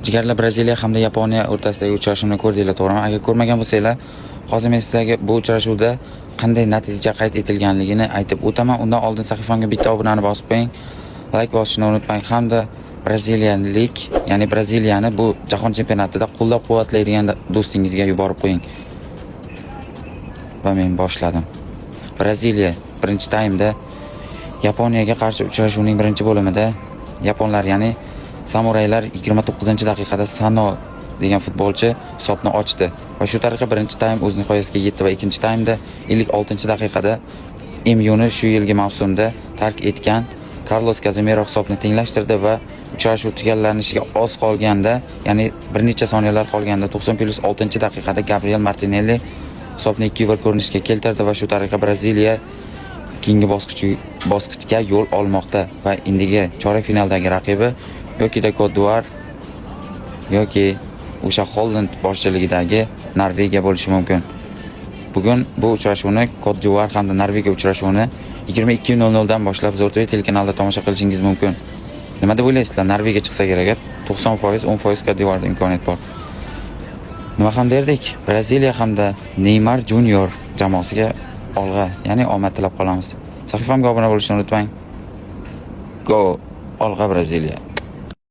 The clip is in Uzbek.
Jigarlar, Braziliya hamda Yaponiya o'rtasidagi uchrashuvni ko'rdinglar, to'g'rimi? Agar ko'rmagan bo'lsanglar, hozir men sizlarga bu uchrashuvda qanday natija qayd etilganligini aytib o'taman. Undan oldin sahifamga bitta obunani bosib qo'ying, layk bosishni unutmang hamda braziliyalik, ya'ni Braziliyani bu jahon chempionatida qo'llab-quvvatlaydigan do'stingizga yuborib qo'ying. Va men boshladim. Braziliya birinchi taymda Yaponiyaga qarshi uchrashuvning birinchi bo'limida yaponlar, ya'ni samuraylar 29-daqiqada Sano degan futbolchi hisobni ochdi va shu tariqa birinchi taym o'z nihoyasiga yetdi va ikkinchi taymda 56-daqiqada MUni shu yilgi mavsumda tark etgan Carlos Casemiro hisobni tenglashtirdi va uchrashuv tugallanishiga oz qolganda, ya'ni bir necha soniyalar qolganda, 90 + 6 daqiqada Gabriel Martinelli hisobni 2-1 ko'rinishga keltirdi va shu tariqa Braziliya keyingi bosqichga yo'l olmoqda va endigi chorak finaldagi raqibi yoki Kot-d'Ivuar yoki o'sha Holland boshchiligidagi Norvegiya bo'lishi mumkin. Bugun bu uchrashuvni, Kot-d'Ivuar hamda Norvegiya uchrashuvini 22:00 dan boshlab Zo'r TV telekanalida tomosha qilishingiz mumkin. Nima deb o'ylaysizlar? Norvegiya chiqsa kerak, a? 90%, 10% Kot-d'Ivuarda imkoniyat bor. Nima ham derdik? Braziliya hamda Neymar Junior jamoasiga olg'a, ya'ni omad tilab qolamiz. Sahifamga obuna bo'lishni unutmang. Go! Olg'a, Braziliya!